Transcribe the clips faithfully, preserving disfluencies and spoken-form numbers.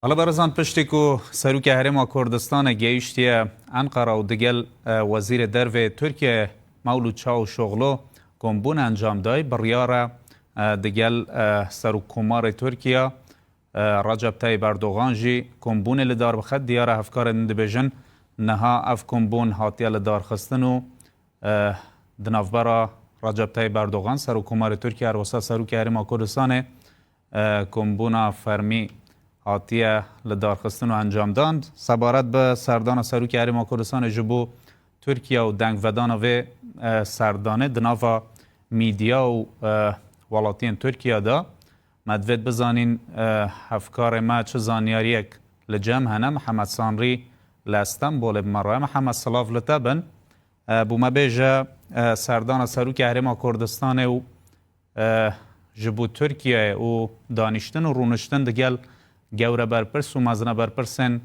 Hela berezan, piştî ku Serokê Herêma Kurdistanê gehiştiye Enqera û digel e, Wezîrê Dervê Tirkiyeyê Mewlûd Çavuşoglu kombûn encam dayî, biryar e, e, digel e, Serokkomarê Tirkiye e, Recep Tayyip Erdogan jî kombûnê li dar bixe. Diyar e, hevkarên din dibêjin niha ev kombûn hatiye li darxistin û e, di navbera Recep Tayyip Erdogan, Serokkomarê Tirkiye, her wisa Serokê Herêma Kurdistanê, e, kombûna fermî hatiye li darxistin û encamdan. Sebaret bi serdana Serokê Herêma Kurdistanê ji bo Tirkiye û dengvedana vê, e, serdanê di nava mîdya û, e, welatiyên Tirkiye de, me divêt bizanîn, e, hevkarê me çi zanyariyek li cem hene. Mihemed Sanrî li Estenbolê bi me re ye. Mihemed, silav li te bin. E, bo me bêje, e, serdana Serokê Herêma Kurdistanê û e, ji bo Tirkiyeyê û danîştin û rûniştin digel gewre berpirs û mezine berpirsên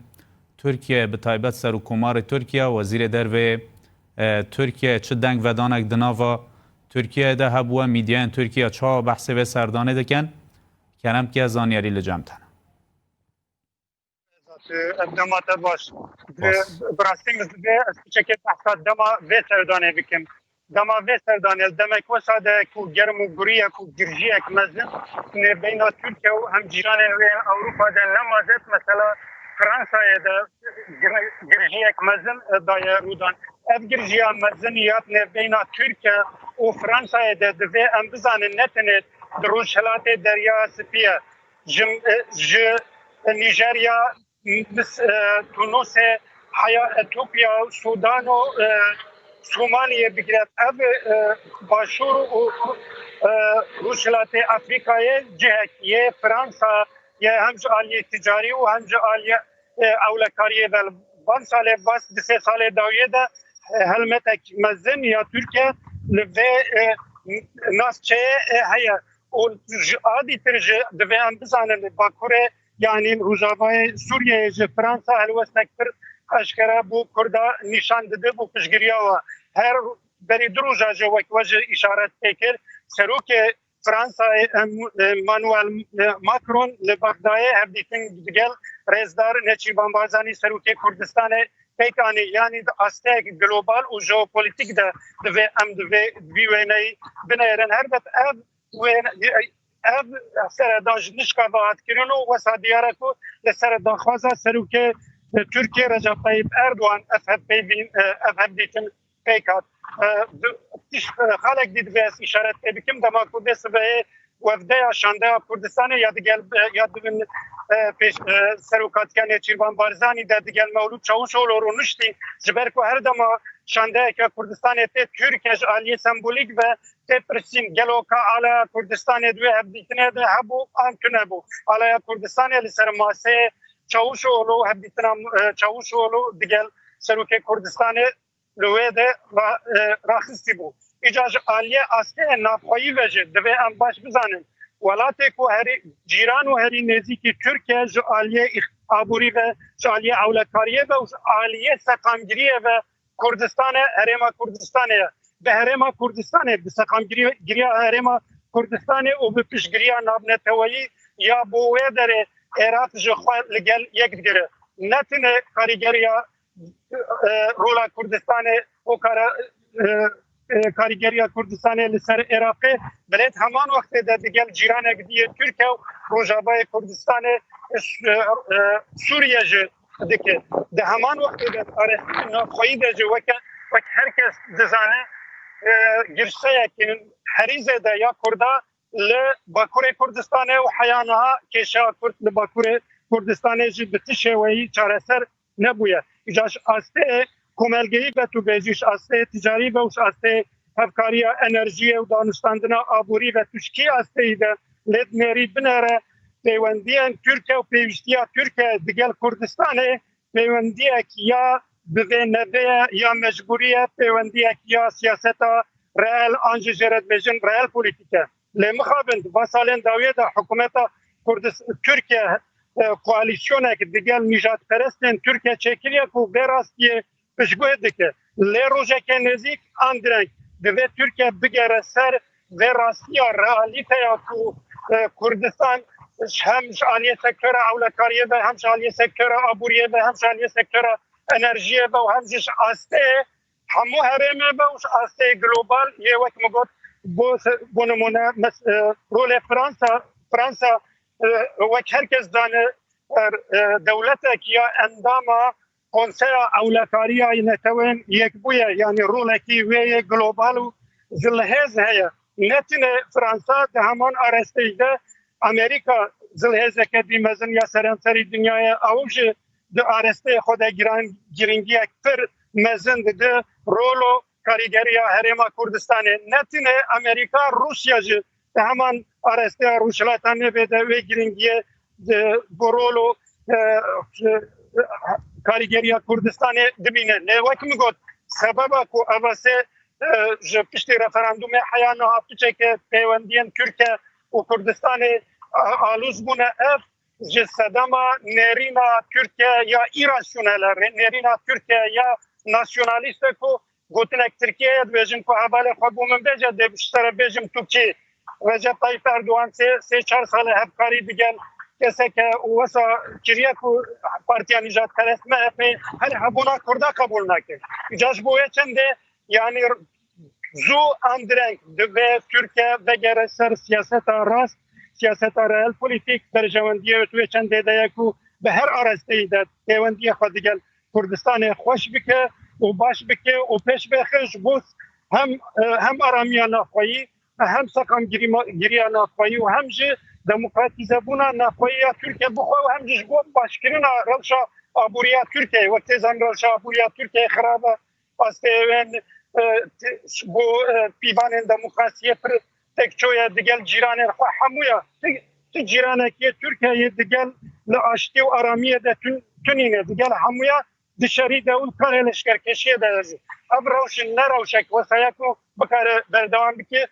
Tirkiyeyê, bi taybet Serokkomarê Tirkiye, Wezîrê Derveyê, e, Tirkiyeyê çi dengvedanek di nava Tirkiyeyê de hebûye, mîdyayên Tirkiye çawa behsê vê serdanê dikin? Kerem ke, zanyarî li cem te ne. Ev dema te baş. Bi rastî min divê ez piçekê behsa dema vê serdanê bikim. Dema vê serdanê, demek wisa de ku germ û guriyek û girjiyek mezin nêvbeyna Tirkiye û hem cîranên wê yên Ewropa de nema zêd, mesela Fransayê de gir-, girjiyek mezin, e, daye rûdan. Ev girjiya mezin ya nêvbeyna Tirkiye û Fransayê de divê em bizanin ne tenê di Rojhilatê Derya Spî ye. Ji, e, ji Nîjerya, Mis-, e, Tunusê, heya Etopya, Sudan û, e, Somaliyê bigire. Ev, e, Başûr û, e, Rojhilatê Afrîkayê cihek yê Fransa ye, hem ji aliyê ticarî û hem ji aliyê, e, ewlekariyê ve. Van salê, va du sê salê dawiyê de, e, helmetek mezin ya Tirkiye li vê, e, navçeyê, e, heye. Û ji a dîtir jî divê em bizanin, li Bakurê, yanî Rojavayê Sûriyeyê jî Fransa helwestek pir eşkere bo Kurda nîşan dide bo piştgiriya we. Her berî du roja jî wek we jî îşaret pê kir, Serokê Fransayê, em, Emmanuel, e, Macron li Bexdayê hevdîtin digel rêzdar Nêçîrvan Barzanî, Serokê Kurdistanê, pêk anî. Yanî di asteyek global û jeopolitîk de divê em di vê, di vî wêneyî binêrin. Helbet ev wê, ev seredan ji nişka ve hat kirin û wesa diyar e ku li ser daxwaza Serokê Tirkiyê Recep Tayyip Erdogan ev hevpeyvîn, ev hevdîtin pêk hat. E, du-, tişt, e, xalek dî divê ez îşaret pê bikim, dema ku vê sibehê wefdeya şandeya Kurdistanê ya digel, e, ya divin, e, pêş, e, Serokatiya Nêçîrvan Barzanî de digel Mewlûd Çavuşoglu rûniştî, ji ber ku her dema şandeyeke Kurdistanê tê Tirkiye ji aliyê sembolîk ve tê pirsîn, gelo ka alaya Kurdistanê di wê hevdîtinê de hebû an tune bû? Alaya Kurdistanê li ser maseyê Çavuşoglu, hevdîtina, e, Çavuşoglu digel Serokê Kurdistanê li wê de ra-, e, raxistî bû. Îca ji aliyê asteyê navxweyî ve jî divê em baş bizanin, welatê ku herî cîran û herî nêzîkî Tirkiye ji aliyê îx-, aborî ve, ji aliyê ewlekariyê ve û ji aliyê seqamgiriyê ve Kurdistane, Herêma Kurdistanê ye. Bi Herêma Kurdistanê, bi seqamgiriya Herêma Kurdistanê û bi piştgiriya navneteweyî ya bo wê derê Iraq ji xwe li gel yek digire. Ne tine karîgeriya, e, rola Kurdistanê û kara, e, e, karîgeriya Kurdistanê li ser Iraqê, belê di heman wextê de digel cîranek dî yê Tirkiye û Rojavayê Kurdistanê, e, e, Sûriye jî dike. Di heman wextê de parastina navxweyî de jî weke, wek her kes dizane, e, girseyekî herî zêde ya Kurda li Bakurê Kurdistanê û heya niha kêşeya Kurd li Bakurê Kurdistanê jî bi ti şêweyî çareser nebûye. Îca ji asteyê komelgehî ve tu bêjî, ji asteyê ticarî ve û ji asteyê hevkariya enerjiyê û danûstandina aborî ve tu ji kî asteyî de lê dinêrî binêre peywendiyên Tirkiye û pêwîstiya Tirkiye digel Kurdistanê peywendiyek ya bi vê nevê ye, ya mecbûrî ye, peywendiyek ya siyaseta reel an jî jê re dibêjin reel polîtîk e. Lê mixabin di va salên dawiyê de hikûmeta Kurdis-, Tirkiye, e, koalîsyonek digel nîjadperestên Tirkiye çêkiriye ku vê rastiyê piştguh dike. Lê rojeke nêzîk an direng divê Tirkiye bigere ser vê rastiya realîteya ku, e, Kurdistan hem ji aliyê sektora ewlekariyê ve, hem ji aliyê sektora aboriyê ve, hem ji aliyê sektora enerjiyê ve û hem jî ji astê hemû herêmê ve û ji astê global yê, wek min got, bo, bo nimûne, mes-, e, rolê Fransa, Fransa, e, wek her kes zane, e, e, dewletek ya endama Konseya Ewlekariya Netewên Yekbûyî, yanî rolekî wê yê global û zilhêz heye. Ne tenê Fransa di heman aresteyî de Amerîka zilhêzeke dî mezin ya seranserî dinyayê, ew jî di aresteyê xwe de giran-, girîngiyek pir mezin dide rol û karîgeriya Herêma Kurdistanê. Ne tenê Amerîka, Rûsya jî di heman aresteya Rojhilata Navê de wê girîngiyê, e, bo rol û, e, e, karîgeriya Kurdistanê dibîne. Lê wek min got, sebeba ku ev e, e, ji piştî referandûmê heya niha piçeke pêwendiyên Tirkiye û Kurdistanê, e, alûz bûne, ev ji sedema nêrîna Tirkiye ya îrasyonel e, nêrîna Tirkiye ya nasyonalîst e ku gotinek Tirkiyeyê dibêjin ku hevalê xwe bo min bêje, dê ji te re bêjim tu kî. Recep Tayyip Erdogan sê, sê çar sal e hevkarî digel keseke û wesa kiriye ku Partiya Nijadperest M H P her hebûna Kurda qebûl nake. Îca ji bo wê çendê, yanî zû an direng divê Tirkiye vegere ser siyaseta rast, siyaseta realpolitik, berjewendiyê wê tu wê çendê de ye ku bi her arasteyî de pêwendiyê xwe digel Kurdistanê xweş bike û baş bike û pêş bêxe ji bo hem, e, hem aramiya navxweyî, hem seqamgirîma-, giriya navxweyî û hem jî demokratîzebûna navxweyî ya Tirkiye bixwe û hem jî ji bo başkirina rewşa aboriya Tirkiyeyê. Wek tê zanîn rewşa aboriya Tirkiyeyê xirab e. Astê wên, e, ti-, bo, e, pîvanên demokrasiyê pir têkço ye digel cîranên xwe hemû ya. Ti, ti cîranekî yê Tirkiyeyê digel li aştî û aramiyê de tun-, tunîne, digel hemû ya di şerî de û karê leşkerkeşiyê de ye jî. Ev rewş ne rewşek wesa ye ku bikare berdewam bike.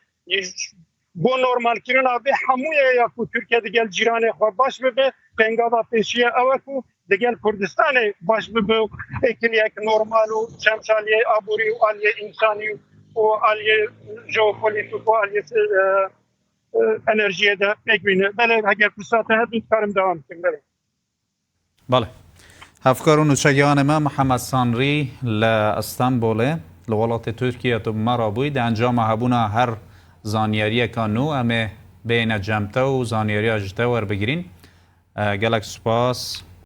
Bo normalkirina vê hemûyê ya ku Tirkiye digel cîranê xwe baş bibe, pêngava pêşiye ew e ku digel Kurdistanê baş bibe û êkiliyek normal û çem ji aliyê aborî û aliyê însanî û aliyê jeopolîtîk û aliyê, e, e, enerjiyê de pêk bîne. Belê, heger firsat hebe, dikarim dewam bikim. Belê. Belê. Hevkar û nûçegihanê me Mihemed Sanrî li Stenbolê, li welatê Tirkiye tu bi me re bûyî. Di encama hebûna her zanyariyeka nû em ê bêyne cem te û zanyariya ji te werbigirîn. E, gelek spas.